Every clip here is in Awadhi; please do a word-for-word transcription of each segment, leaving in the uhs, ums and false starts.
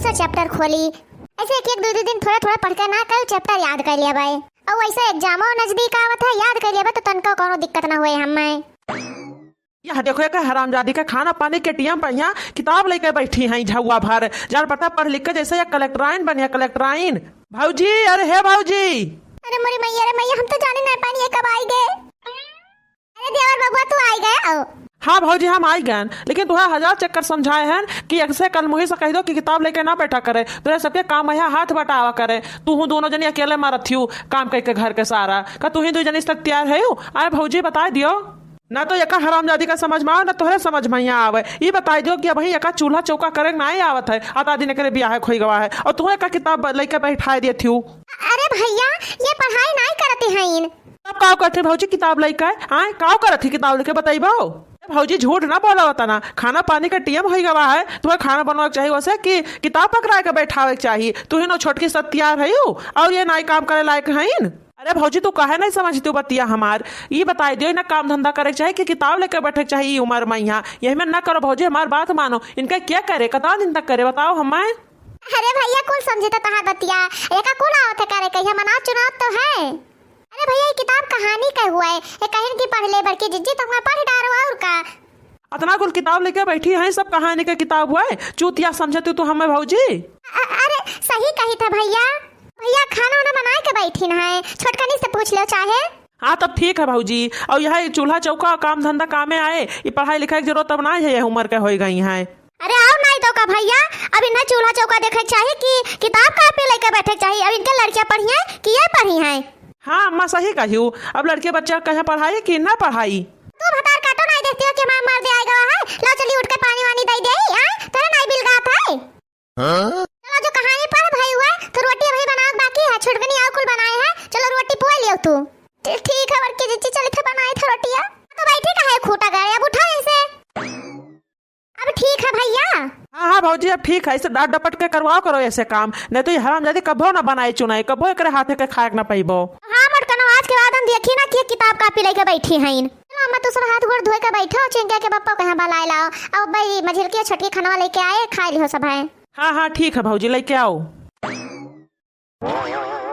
दूसरा chapter खोली। ऐसे एक एक दो दो दिन थोड़ा थोड़ा पढ़ के ना कई chapter याद कर लेबे। और वैसे examओ नजदीक आवत है, याद कर लेबे तो तनको कोनो दिक्कत ना होए हमें। यह देखो, एक हरामजादी के खाना पानी के टियम पर यहाँ किताब लेके बैठी हैं झौआ भर। जान पड़ता पढ़ लिख के जैसे या कलेक्टराइन बनिया, कलेक्टराइन। भौजी, अरे हे भौजी। अरे मोरी मैया रे मैया, हम तो जाने नहीं पानी ये कब आई गए। अरे देवर बबुआ, तू आई गए हो? हाँ भौजी, हम आई गए, लेकिन तुहे हजार चक्कर समझाए हैं कि ऐसे कल मुही से कह दो कि किताब लेके ना बैठा करे, तोरे सबके काम यहाँ हाथ बटावा करे। तू हूँ दोनों जनी अकेले मारत थियू काम करके घर के सारा। का तू ही दो जनी से तैयार है? आए भौजी, बता दियो। ना तो एका हरामजादी का समझ में आवे, ना तोहरे समझ में यहाँ आवे। ई बताई दियो कि अबहीं एका चूल्हा चौका करे नाहीं आवत है, अता दिन एकरे बियाह खोई गवा है, और तू एका किताब लेके बैठाए दिए थियू। अरे भैया, ये पढ़ाई नाहीं करती हैं इन। तब का करत ही भौजी किताब लेके? आए, का करत ही किताब लेके, बतइबो? ए भौजी, झूठ ना बोला होता ना, खाना पानी का टियम होई गवा है, तुम्हें खाना बनवा के चाहिए वैसे कि किताब पकड़ा के बैठावे के चाहिए। तू ही नो छोटकी से तैयार है यू, और ये नाई काम करे लायक हईन। अरे भौजी, तू काहे नहीं समझती बतिया हमार? ई बताई दियो ना, काम धंधा करे के चाहिए कि किताब लेके बैठे के चाहिए ई उम्र में यहाँ? यही में ना करो भौजी, हमार बात मानो। इनका क्या करे, कितना दिन तक करे, बताओ हमें। अरे भैया, कुल समझे तो तहार बतिया, एका कुल आवत है करे, कहिया मनाव चुनाव तो है। अरे भैया, ये किताब कहानी का हुआ है, ये कहिन की पढ़ ले बड़की जिज्जी, तो हमें पढ़ डारो और का। अतना कुल किताब लेके बैठी हैं, सब कहानी का किताब हुआ है, चूतिया समझती तू हमें भौजी। अ-, अरे सही कही था भैया। भैया, खाना वाना बनाए के बैठी न है, छोटकनी से पूछ लो चाहे। हाँ, तब ठीक है भौजी। और यह चूल्हा चौका काम धंधा कामे आए, ये पढ़ाई लिखाई की जरूरत अब ना है, ये उम्र के होई गई हैं। अरे आओ नाई तो का भैया, अब इन्हें चूल्हा चौका देखे के चाही कि किताब कॉपी लेके बैठे के चाही। अब इनके लड़कियां पढ़ी हैं कि ये पढ़ी हैं? हाँ अम्मा, सही कहियो, अब लड़के बच्चा कहे पढ़ाई कि ना पढ़ाई। तू भतार काटो नाई देखती हो कि हमार मर्द आए गवा है, लो चली उठ के पानी वानी दे दे, आए तोरे नाई बिलगात है। हाँ? चलो जो कहानी पढ़ भाई हुआ, तो रोटी अभी बनावे बाकी है, छुटकनी और कुल बनाए है, चलो रोटी पोए लियो तू। ठी-, ठीक है बड़की जिज्जी, चली थे बनाए थे रोटिया। तो बैठी का है खूटा गड़े, अब उठाओ इसे। अब ठीक है भैया। हाँ, हाँ भौजी, अब ठीक है, इसे डांट डपट के करवाओ करो ऐसे काम, नहीं तो ये हरामजादी कभो ना बनाए चुनाए, कभो एकरे हाथे के खाए के ना पइबो। हाँ मोटकनो, आज के बाद हम देखी ना कि किताब कॉपी लेके बैठी हैं। चलो अम्मा, तू सब हाथ गोड़ धोए के बैठो, चिंकिया के पप्पा कहाँ बलाए लाओ। अब भाई मझिलकी छोटकी खनवा लेके आए, खाए लिहो सब है। हाँ, हाँ, ठीक है भौजी, लेके आओ।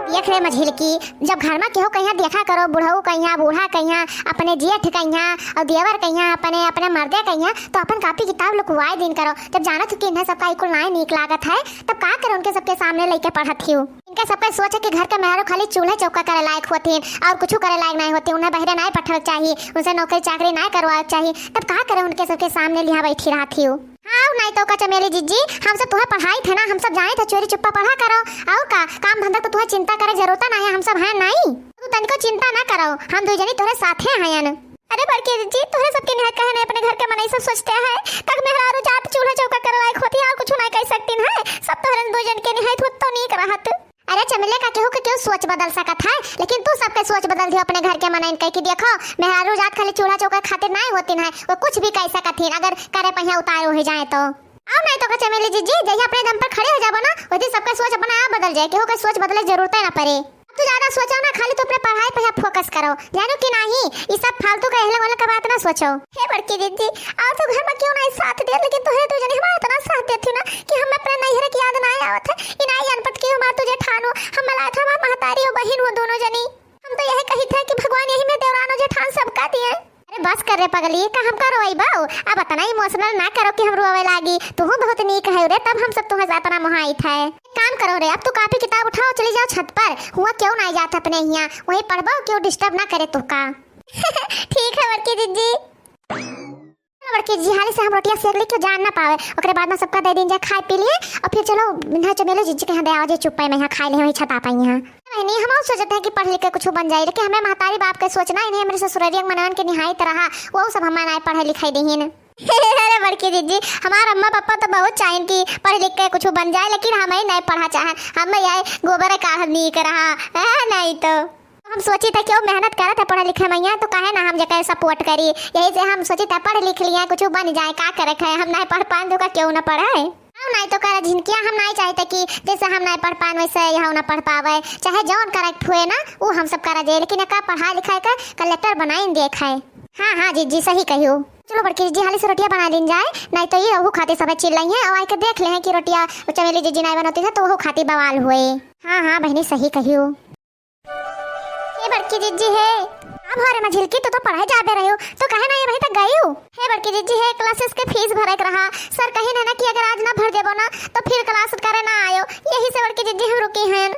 देख रे मझिलकी, जब घर में केहू कहिया देखा करो, बुढ़ऊ कहिया, बूढ़ा कहिया, अपने जेठ कहिया, और देवर कहिया, अपने, अपने मर्दे कहिया, तो अपन कापी किताब लुकवाए दिन करो। जब जानत हो कि इन्हें सबका ई कुल नाई नीक लागत है, तब का करे उनके सबके सामने लेके पढ़त हियो। इनके सबके सोच है कि घर के मेहरारू खाली चूल्हे चौका करे लायक होती हैं और कुछ करे लायक नहीं होती, उन्हें बहरे नहीं पठावे के चाहिए, उनसे नौकरी चाकरी नहीं करवावे के चाहिए, तब का करे उनके सबके सामने लिहा बैठी रहत हियो। हाँ, नहीं तो का चमेली जिज्जी, हम सब तुहे पढ़ाई थे ना, हम सब जाने थे चोरी चुप्पा पढ़ा करो। और का, काम धंधा तो तुहे चिंता करे जरूरत ना है, हम सब हैं नहीं। तू तनिको चिंता ना करो, हम दू जनी तोहरे साथे हयन। अरे बड़की जिज्जी, तोहरे सबके निहाय कहे नहीं अपने घर के मनई सब सोचते हैं, तक मेहरारू जात चूल्हा चौका करे लायक होती है और कुछ नहीं कह सकती है, सब तोहरे दू जन के निहाय होत तो नीक रहत। अरे चमेले का केहू के केहू सोच बदल सकत है, लेकिन तू सबके सोच बदल दियो अपने घर के मनइन कह कि देखो, मेहरारू जात खाली चूल्हा चौका खातिर नाई होतिन है, वो कुछ भी कह सकत हिन अगर करे पहिया उतार हो जाए तो। आओ नहीं तो का चमेली जिज्जी, जहिया अपने दम पर खड़े हो जाबो ना, वही सबका सोच अपना आप बदल जाए, केहू के सोच बदले जरूरत ना पड़े। अब तू ज्यादा सोचो ना, खाली तू अपने पढ़ाई पे focus करो, जानो कि नहीं, ये सब फालतू का एहले वाले का बात ना सोचो। हे बड़की जिज्जी, और तो घर में क्यों नहीं साथ दे, लेकिन तोहरे दू जने हमारा इतना साथ देती ना कि हम अपने नैहर की याद ना आवत है। इनाई अनपढ़ की हमार तुझे ठानो, हम लाए थे हमार महतारी और बहिन हो दोनों जनी। हम तो यही कही थे कि भगवान यही में देवरानो जेठान सबका दिए। अरे बस कर रे पगली, का हमका रोई बाऊ? अब इतना emotional ना करो कि हम रोवे लागी। तू बहुत नीक है रे, तब हम सब तुम्हें अपना मोहाई थे। एक काम करो रे, अब तू कापी किताब उठाओ, चली जाओ छत पर। हुआ क्यों ना जात अपने हिया, वहीं पढ़बो, क्यों disturb ना करे तू का। ठीक है बड़की जिज्जी। चलो बड़की जी, हाली से हम रोटियां सेक ली, क्यों जान ना पावे। ओकरे बाद में सबका दे दिन जाए खाए पी लिए, और फिर चलो ना चमेलो जिज्जी के यहाँ दे आओ, जे चुप्पे में यहाँ खाए ले, वहीं छटा पाई यहाँ। नहीं, हम और सोचते हैं कि पढ़ लिख के कुछ बन जाए, लेकिन हमें महतारी बाप के सोचना ही नहीं, मेरे ससुररिया के मनवन के निहायत रहा, वो सब हमारे ना पढ़े लिखाई देहिन। अरे बड़की जिज्जी, हमार अम्मा पापा तो बहुत चाहिन कि पढ़ लिख के कुछ बन जाए, लेकिन हम ही नहीं पढ़ा चाहन, हम यही गोबर काढ़ नीक रहा, है नहीं तो। हम सोची था कि वो मेहनत करत है पढ़े लिखे में, तो काहे ना हम जेकर support करी। यही से हम सोची था पढ़ लिख लिया, कुछ बन जाए, का करे खाए, हम नहीं पढ़ पाएं तो का क्यों ना पढ़े। हम नहीं तो करे झिनकिया, हम नहीं चाहते कि जैसे हम नहीं पढ़ पाएं वैसे यह ना पढ़ पावे, चाहे जौन करे हुए ना, वो हम सब करा जाए, लेकिन एका पढ़ाई लिखाई का कलेक्टर बनाइन देख है। हाँ, हाँ, जिज्जी, सही कहियो। चलो बड़की जिज्जी, हाली से रोटिया बनाइ लीन जाए, नाहीं तो ई ओहू खातिर सबे चिल्लइहैं, अउ आइके देख लेहैं कि रोटिया चमेली जिज्जी नाहीं बनौतिन है तो ओहू खातिर बवाल होए। हाँ, हाँ बहिनी, सही कहियो। हे बड़की जिज्जी हे, अब हरे मझिलकी, तू तो पढ़ाई जाबे रह्यो, तो काहे नाहीं अबहीं तक गइउ? हे बड़की जिज्जी हे, classes के fees भरे के रहा, sir कहिन है ना कि अगर आज ना भर देबो ना तो फिर class करे ना आयो, यही से बड़की जिज्जी हम रुकी हन।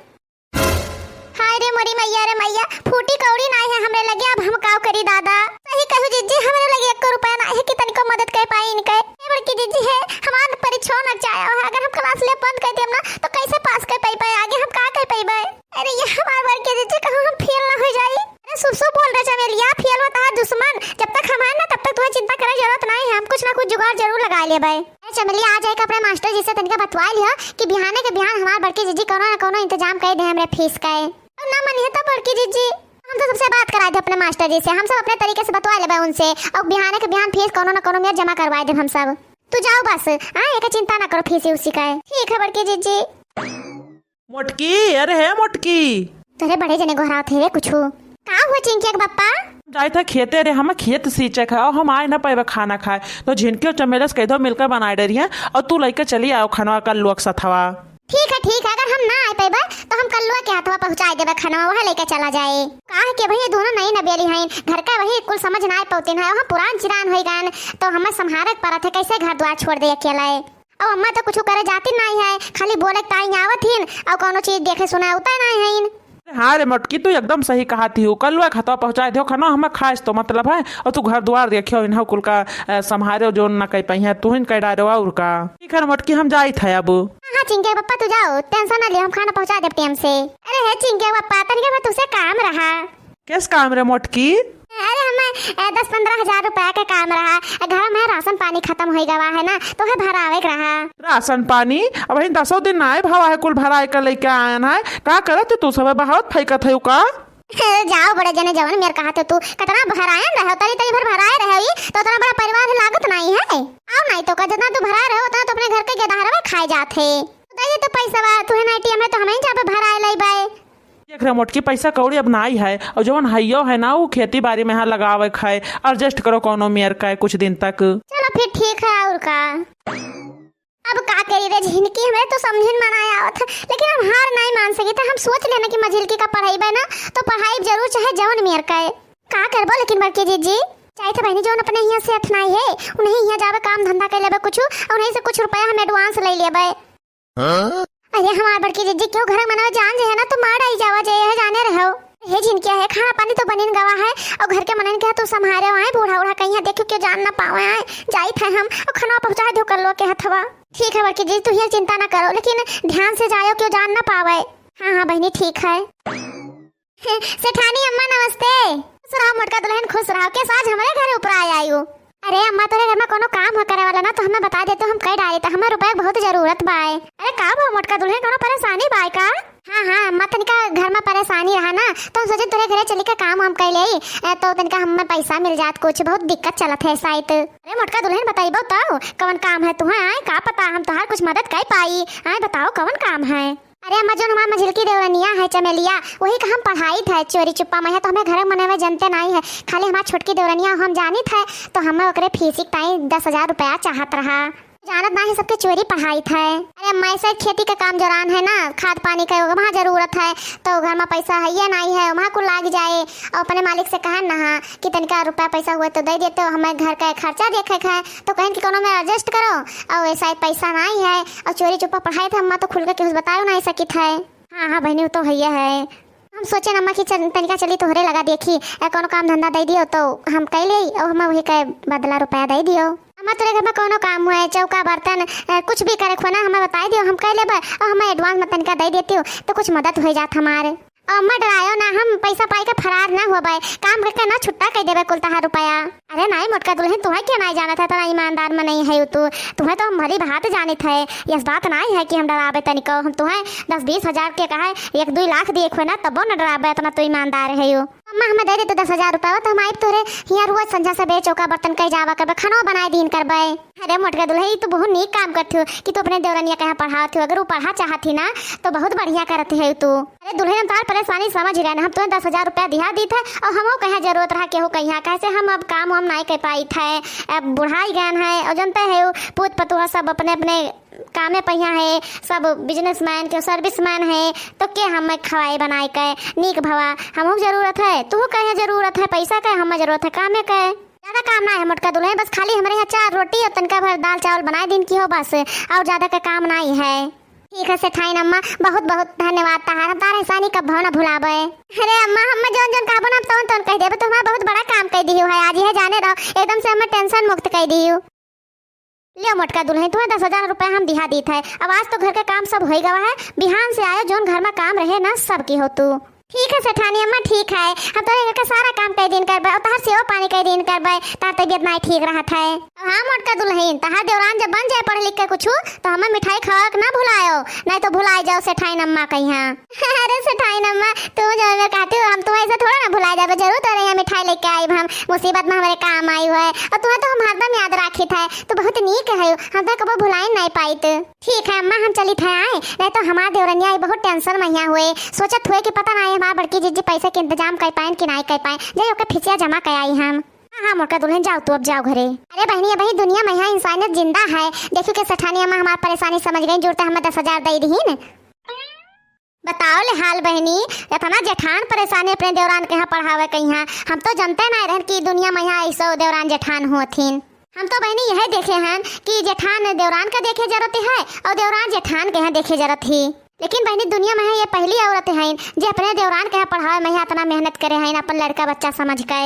हाय रे मोरी मइया रे मइया, फूटी कौड़ी नाहीं है हमरे लगे, अब हम काव करी दादा। सही कहू जिज्जी, हमरे लगे एको रुपया नाहीं है कि तनिको मदद कर पाई इनके। हे बड़की जिज्जी हे, हमार परीक्षो नगचाया है, अगर हम class ले बंद कर देब ना तो कैसे pass कर पइबे, आगे हम का कर पइबे? अरे ये हमार बड़की जिज्जी, कहूँ हम fail ना होइ जाई। अरे शुभ शुभ बोल रे चमेलिया, fail होत है दुश्मन, जब तक हम हैं ना तब तक तुहे चिंता करे जरूरत नाहीं है, हम कुछ ना कुछ जुगाड़ जरूर लगाइ लेबे। ए चमेलिया, आ जाइके अपने मास्टर जी से तनिका बतवाइ लिहा कि बिहाने के बिहान हमार बड़की जिज्जी कउनो न कउनो इंतजाम कइ देहैं हमरे fees का। अउर ना मनिहैं तो बड़की जिज्जी, हम तो सबसे बात कराइ देब अपने मास्टर जी से, हम सब अपने तरीके से बतवाइ लेबे उनसे, अउर बिहाने के बिहान fees कउनो न कउनो मेर जमा करवाइ देब हम सब। तू जाउ बस, हाँ, एके चिंता ना करो fees उसी का। ठीक है बड़की जिज्जी। मोटकी, अरे हे मोटकी। तोरे बड़े जने गोहरावत हे रे कुछु। का हुआ चिंकिया के बप्पा? जाइत है खेते रे, हम खेत सींचे के है, अउर हम आइ ना पइबे खाना खाए, तो झिनकी अउर चमेलस कहि देउ मिलके बनाइ डरिहैं, अउर तू लइके चली आयो खनवा कल्लुआ के सथवा। ठीक है, ठीक है, अगर हम ना आइ पइबे तो हम कल्लुआ के हथवा पहुँचाइ देबे खनवा, वह लइके चला जाए। काहे के भइया दोनों नई नबेली हइन, घर का वही कुल समझ नाहीं पउतिन है, वहाँ पुरान चिरान होइ गइन, तो हमें सम्हारे के परत है, कैसे घर द्वार छोड़ दे अकेला है। अउ अम्मा तो कुछु करे जातिन नाहीं है, खाली बोले के ताईं आवत हीन, अउ कउनो चीज देखे सुने उतै नाहीं हइन। हाँ रे मोटकी, तू एकदम सही कहत हिउ। कल्लुआ के हथवा पहुँचाइ देउ खनवा, हमें खाए से तो मतलब है, अउ तू घर द्वार देखियो, इन्हउ कुल का, अ, सम्हारे जउन ना कइ पइहैं, तुहिन कइ डारेउ अउर का। ठीक है रे मोटकी, हम जाइत है अब। हाँ, हाँ, चिंकिया के बप्पा तू जाउ, tension ना लियो, हम खाना पहुँचाइ देब time से। अरे हे चिंकिया के बप्पा, तनिका बा तुसे काम रहा। केस काम रे मोटकी? अरे हमें, ए, दस पन्द्रह हजार रुपया के काम रहा। ए, घर में राशन पानी खतम होइ गवा है ना, तो है भरावे के रहा। राशन पानी? अबहीं दसो दिन नाहीं भवा है, कुल भराइ के लइके आयन है। का करत तू सब बहावत फेंकत है का? ए, जाउ बड़े जने जवन मेर कहत हो तू, कतना भरायन रहे, तरी तरी भर भराए रहे ई, तो उतना बड़ा परिवार है लागत नाहीं है। अउर नाहीं तो का, जितना तू भराए रहे उतना तो अपने घर के गेदहरवे खाए जात है। दे दे तो पैसा बा, तू है ना ATM है तो हम ही जाबे भराए लइबे। देख रे मोटकी, पैसा कौड़ी अब नाई है, अउर जवन हइयो है ना, उ खेती बारी में यहाँ लगावे के है, adjust करो कउनो मेर का कुछ दिन तक। चलो फिर ठीक है, अउर का। अब का करी रे झिनकी, हमरे तो समझिन में नाई आवत है, लेकिन हम हार नाई मान सकी थे। हम सोच लेना कि मझिलकी का पढ़ाई बे ना, तो पढ़ाई जरूर चाहे जवन मेर का है। का करबो लेकिन बड़की जीजी, चाहे थे बहनी जवन अपने हियाँ से अठनाई है, उन्हें हियाँ जाबे काम धंधा कर लेबे कुछ, अउर उन्हें से कुछ रुपया हम advance ले लेबे। हाँ? अरे हमार बड़की जीजी, केहू घर मनवा जान जे है ना तो मार आई जावा जे है, जाने रहो। हे झिनकिया है, खाना पानी तो बनिन गवा है, अउर घर के मनन के तू संभारे आए, बूढ़ा उढ़ा कहीं है, देखो केहू जान ना पावे आए, जाइत है हम, अउर खाना पहुँचा दो कल्लो के हथवा। ठीक है बड़की जीजी, तू ही चिंता ना करो, लेकिन ध्यान से जायो, केहू जान ना पावे। हाँ, हाँ बहनी, ठीक है। सेठानी अम्मा नमस्ते। खुश रहो मोटका दुलहिन, खुश रहो। केस आज हमरे घरे उपराय आयु? अरे अम्मा, तोरे घर में कउनो काम हो करे वाला ना तो हमें बताइ देते, हम कइ डारित, हमें रुपया के बहुत जरूरत बाय। अरे का बा मोटका दुलहिन, कउनो परेशानी बाय का? हाँ, हाँ अम्मा, तनिका घर में परेशानी रहा ना, तो हम सोचे तोरे घरे चली के काम वाम कइ लेई, ए, तो तनिका हमें पैसा मिल जात कुछ, बहुत दिक्कत चलत है शायद। अरे मोटका दुलहिन, बताइबो तो कवन काम है तुहें, आए का पता हम तोहार कुछ मदद कइ पाई, आए बताओ कवन काम है? अरे अम्मा, जउन हमार मझिलकी देवरनिया है चमेलिया, वही का हम पढ़ाइत है चोरी चुप्पा में है, तो हमें घर में मनवे जनते नाई है, खाली हमार छोटकी देवरनिया हम जानित है, तो हमें ओकरे फीसिक ताई दस हजार रुपया चाहत रहा। जानत नाई है सबके चोरी पढ़ाइत है। अरे अम्मा, ऐसे खेती का काम जोरान है ना, खाद पानी का वहाँ जरूरत है, तो घर में पैसा है ये नाई है, वहाँ कुल लाग जाए, अउर अपने मालिक से कहे ना कि तनिका रुपया पैसा हुए तो दे देते, हमें घर का खर्चा देखे के है, तो कहें कि कउनो में adjust करो, अउर ऐसा पैसा नाई है, अउर चोरी चुप्पा पढ़ाइत है, अम्मा तो खुल के केहू से बतायो नाई सकित है। हाँ, हाँ बहनी, वो तो हइये है। हम सोचे अम्मा कि चल, तनिका चली तोहरे लगा देखी, ए, कउनो काम धंधा दइ दियो तो हम कइ लेई, अउर हमें वही के बदला रुपया दइ दियो। अम्मा तोरे घर में कउनो काम हुए, चौका बर्तन, ए, कुछ भी करे खुआ ना, हमें बताइ दियो, हम कइ लेबे, अउर हमें advance में तनिका दइ देती हो तो कुछ मदद होइ जात हमारे। अम्मा डरायो ना, हम पैसा पाई के फरार ना होबे, काम करके ना छुट्टा कइ देबे कुल तहार रुपया। अरे नाई मोटका दुलहिन, तुहें के नाई जानत है, इतना ईमानदार मनई है तू, तुहें तो हम भली भांति जानित है, यस बात नाई है कि हम डराबे तनिको, हम तुहें दस बीस हजार के कहे, एक दुई लाख दिए खुए ना, तबो न डराबे, इतना तू ईमानदार है। अम्मा, हमें दे दे तू दस हजार रुपया, तो हम आइब तोहरे हियाँ रोज संझा सबेरे चौका बर्तन कइ जावा करबे, खानो बनाए दीन करबे। अरे मोटका दुलही, तू बहुत नीक काम करत हो कि तू अपने देवरनिया के यहाँ पढ़ावत हो। अगर वो पढ़ा चाहत ही ना, तो बहुत बढ़िया करत है तू। अरे दुलही, हम तार परेशानी समझ गए ना, हम तुम्हें दस हजार रुपया दिहा दीत है, और हमहू कहीं जरूरत रहा केहू कहीं, कैसे हम अब काम वाम नाई कर पाइत है, अब बुढ़ाई गए हैं, और जनते है वो पूत पतुआ सब अपने अपने कामे पहिया है, सब businessman के serviceman है, तो के हम खवाए बनाए के नीक भवा, हमहू जरूरत है, तू कहे जरूरत है, पैसा के हम जरूरत है, कामे के। ज्यादा काम ना है मोटका दुलही, बस खाली हमरे यहाँ चार रोटी और तनका भर दाल चावल बनाए दिन की हो बस, और ज्यादा का काम नहीं है। ठीक है सेठाइन अम्मा, बहुत बहुत धन्यवाद तहार, हम तार एहसानी कब ना भुलाबे। अरे अम्मा, हम जौन जौन कहबो ना, हम तौन तौन कह देबे, तो हमारा बहुत बड़ा काम कह दियो है आज, यह जाने रहो, एकदम से हमें tension मुक्त कह दियो। लियो मोटका दुलही, तुम्हें दस हजार रुपया हम दिहा दीत है। अब आज तो घर के काम सब होई गवा है, बिहान से आयो, जौन घर में काम रहे ना, सब की हो तू। ठीक है सेठानी अम्मा, ठीक है, हम तोरे घर के सारा काम कई दिन करबे और तहार सेवा पानी कई दिन करबे, तहार तबीयत नाई ठीक रहत है। हाँ मोटका दुलही, तहार देवरान जब बन जाए पढ़ लिख के कुछ, तो हमें मिठाई खवावे के ना भुलायो, नहीं तो भुलाए जाओ सेठाइन अम्मा कहिया। अरे सेठाइन अम्मा, तू जो हमें कहती हो, हम तुम्हें ऐसे थोड़ा ना भुलाए जाबे, जरूर तोरे यहाँ मिठाई लेके आइब हम, मुसीबत में हमारे काम आई हुए, और तुम्हें तो हम हरदम याद राखित है, तू बहुत नीक है, हम तो कबो भुलाए नहीं पाइत। ठीक है अम्मा, हम चलित है आए, नहीं तो हमार देवरनिया ई बहुत tension में यहाँ हुए, सोचत हुए कि पता नहीं हमार बड़की जिज्जी पैसे के इंतजाम कर पाएन कि नहीं कर पाए, जाई ओके फीसिया जमा कर आई हम। हाँ, हाँ, मोटका दुलही जाओ तू, अब जाओ घरे। अरे बहनी, अबही दुनिया में यहाँ इंसानियत जिंदा है, देखियो के सेठानी अम्मा हमार परेशानी समझ गई, जुड़ते हमें दस हजार दे दीन। बताओ ले हाल बहनी, इतना जेठान परेशानी अपने देवरान के यहाँ पढ़ावे के यहाँ, हम तो जनते नहीं रहन कि दुनिया में यहाँ ऐसो देवरान जेठान होथिन। हम तो बहनी यही देखे हन कि जेठान देवरान के देखे जरूरत है और देवरान जेठान के यहाँ देखे जरूरत ही। लेकिन बहनी, दुनिया में है ये पहली औरत है जे अपने देवरान के यहाँ पढ़ावे में यहाँ इतना मेहनत करे हैं अपन लड़का बच्चा समझ के।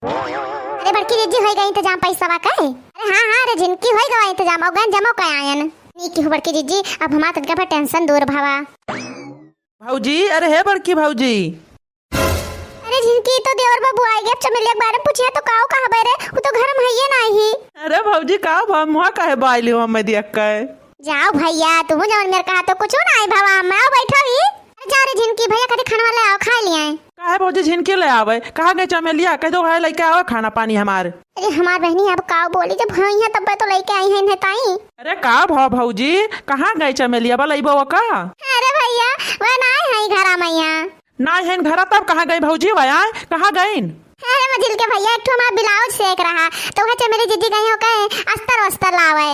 अरे बड़की जिज्जी, होई गए इंतजाम पैसा का? अरे हाँ हाँ, अरे झिनकी, होई गवा इंतजाम, और गए जमा का आयन। नीक हो बड़की जिज्जी, अब हमार तनका भर tension दूर भवा। भौजी, अरे हे बड़की भौजी। अरे झिनकी, तो देवर बाबू आए गए, अब चमेलिया के बारे में पूछिया तो काऊ कहबे रे, वो तो घर में है ये नहीं। अरे भौजी, का भा मुहा काहे बाइली हो हमें देख के? जाओ भैया, तुम जवन मेरे कहा तो कुछ ना आई भवा, मैं आओ बैठा ही। अरे जा रे झिनकी, भैया कभी खाना वाला आओ, खा लिया है। काहे भौजी झिनकी ले आवे, कहाँ गए चमेलिया? कह दो भाई लेके आवे खाना पानी हमार। अरे हमार बहनी, अब काऊ बोली, जब हाँ यहाँ तब तो लेके आई है इन्हें ताई। अरे का भा भौजी, कहाँ गए चमेलिया? बा लइबो का? अरे भैया, वह ना है घरा में यहाँ। नाई हइन घरा, तब कहाँ गई भौजी? वह आए, कहाँ गईन? अरे मझिल के भैया, एक ठो हमार ब्लाउज सेक रहा, तो वह चमेली जिज्जी गई हो कहे अस्तर वस्तर लावे।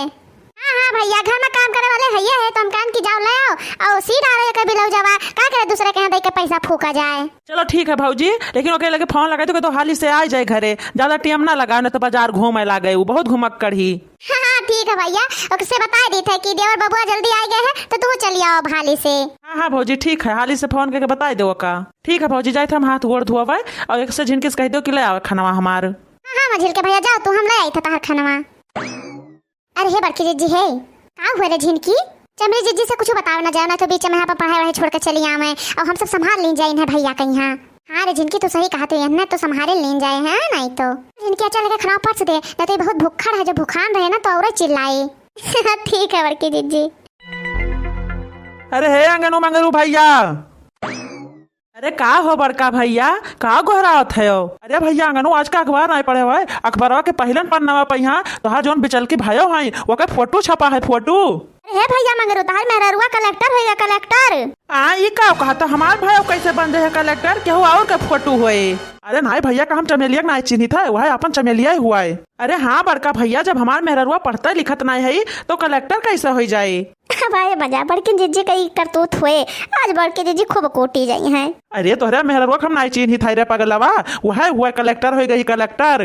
हाँ हाँ भैया, घर में काम करे वाले हइये है, तो हम कहन कि जाओ ले आओ, और सी डालो एक ब्लाउजवा, का करे दूसरे के यहाँ दे के पैसा फूका जाए। चलो ठीक है भौजी, लेकिन ओके लगे फोन लगाई तो, तो हाली से आ जाए घरे, ज्यादा टेम ना लगाओ, नहीं तो बाजार घूमे लागे, वो बहुत घुमक्कड़ ही। हाँ, हाँ, ठीक है भैया, ओके से बताए दी थे कि देवर बबुआ जल्दी आ गए हैं, तो तू चली आओ हाली से। हाँ, हाँ भौजी, ठीक है, हाली से फोन करके बताए दो का। ठीक है भौजी, जाए थे हम हाथ गोड़ धोवे, और एक से झिनकी से कह दो कि ले आवे खानवा हमार। हाँ, हाँ, मझिल के भैया, जाओ तू, हम ले आई थे तहार खानवा। अरे हे बड़की जिज्जी हे, का हुआ रे झिनकी? चमरी जिज्जी से कुछ बतावे ना जाओ, ना तो बीच में यहाँ पर पढ़ाई वढ़ाई छोड़ के चली आवे, और हम सब संभाल ली जाए इन्हें भैया के यहाँ। हाँ रे झिनकी, तू सही कहा, तू इन्हें तो संभाले लीन जाए हैं, नहीं तो इनके चल के खाना पच दे, नहीं तो ये बहुत भुक्खड़ है, जो भुखान रहे ना तो और चिल्लाई। ठीक है बड़की जिज्जी। अरे हे अंगनू मंगरू भैया। अरे का हो बड़का भैया, का गोहरावत है हो? अरे भैया अंगनू, आज का अखबार नहीं पढ़े हो? अखबारवा के पहिलन पन्नवा पे यहाँ तोहार जौन बिचलकी भयो है, ओकर फोटो छपा है, फोटो। अरे हे भैया मंगरू, तहार मेहररुआ कलेक्टर होइगा, कलेक्टर। आ, ई का कहत, हमार भाई कैसे बन रहे कलेक्टर, केहू और का फोटो होए? अरे नाई भैया, का हम चमेलिया के नाई चिन्हित है, वह अपन चमेलिया ही हुआ है। अरे हाँ बड़का भैया, जब हमार मेहररुआ पढ़ते लिखत नाई है तो कलेक्टर कैसे हो जाए? भाई मजा, बड़किन जिज्जी का ई करतूत हुए, आज बड़किन जिज्जी खूब कूटी जाई हैं। अरे तोहरे मेहररुआ के हम नाई चिन्हित है रे पगलवा, वह हुआ कलेक्टर हो गई, कलेक्टर।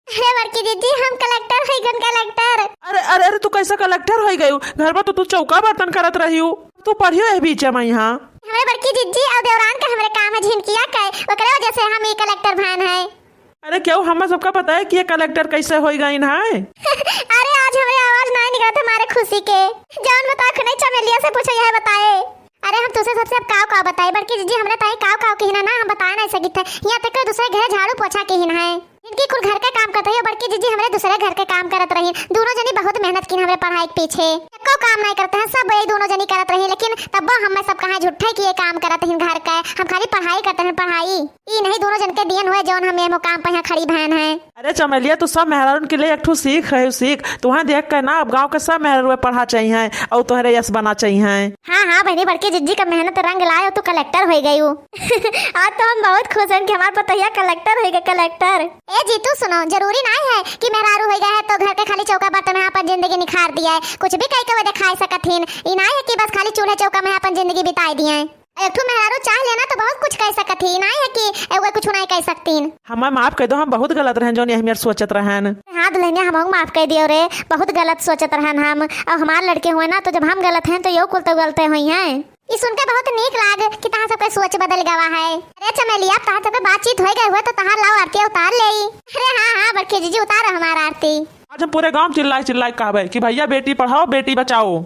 अरे बड़की दीदी, हम कलेक्टर हई गन, कलेक्टर। अरे, अरे, अरे, तू कैसे कलेक्टर होई गयू? घर में तो तू चौका बर्तन करत रही हूँ, तू पढ़ियो यह बीच में यहाँ। हमरे बड़की जिज्जी और देवरान का हमरे काम है झिनकिया के, ओकरे वजह से हम ई कलेक्टर भैन है। अरे क्यों, हम सबका पता है कि ये कलेक्टर कैसे होई गईन है? अरे आज हमरे आवाज नहीं निकलत हमारे खुशी के। जौन बता खुने चमेलिया से पूछो, यह बताए। अरे हम तुसे सबसे अब काव काव बताई, बड़की जिज्जी हमरे ताई काव काव किहिन है ना, हम बताए नहीं सकित है। यहाँ तक के दूसरे घरे झाड़ू पोछा किहिन है, इनकी कुल घर के काम करते हो। बड़की जिज्जी हमरे दूसरे घर के काम करत रही, दोनों जनी बहुत मेहनत किन हमरे पढ़ाई के पीछे। एको काम नहीं करत हैं, सब यही दोनों जनी करत रही, लेकिन तब्बो हम सब कहाँ झूठे कि ये काम करत हैं घर का, हम खाली पढ़ाई करत हैं, पढ़ाई। ई नहीं दोनों जन के दियन हुए जौन हम ये काम पे यहाँ खड़ी भयन है। अरे चमेलिया, तू सब मेहरारून के लिए एक ठो सीख है, सीख। तुहें देख के ना अब गाँव के सब मेहरारू पढ़ा चाहिए और तोहरे यस बना चाहिए। हाँ, हाँ बहनी, बड़की जिज्जी का मेहनत रंग लाए, तू कलेक्टर हो गई हो। आज तो हम बहुत खुश हैं कि हमार पतोहिया कलेक्टर होइगा, कलेक्टर। ए जीतू सुनो, जरूरी नाहीं है कि मेहरारू होइगा है तो घर के खाली चौका बर्तन में अपन जिंदगी निखार दिया है। कुछ भी कई के वो दिखाई सकत हीन। ई नाहीं है कि बस खाली चूल्हे चौका में अपन जिंदगी बिताई दिया है। एक ठो मेहरारू चाह लेना तो बहुत कुछ कह सकत ही, ई नाहीं है कि एगो कुछ नाहीं कह सकतीन। हमें माफ कर दो, हम बहुत गलत रहन जौन यही मेर सोचत रहन। हाँ दुल्हनिया, हम माफ कर दियो रे, बहुत गलत सोचत रहन हम। अब हमार लड़के हुए ना तो जब हम गलत हैं तो यो कुल तो गलते हुई हैं। ई सुन के बहुत नीक लाग कि तहां सबके सोच बदल गवा है। अरे चमेलिया, अब तहां सबके बातचीत हो गए हुए तो तहार लाओ आरती उतार ले। अरे हाँ, हाँ, बड़की जीजी उतारो हमार आरती। आज हम पूरे गांव चिल्लाए चिल्लाए कहबे कि भैया बेटी पढ़ाओ, बेटी बचाओ।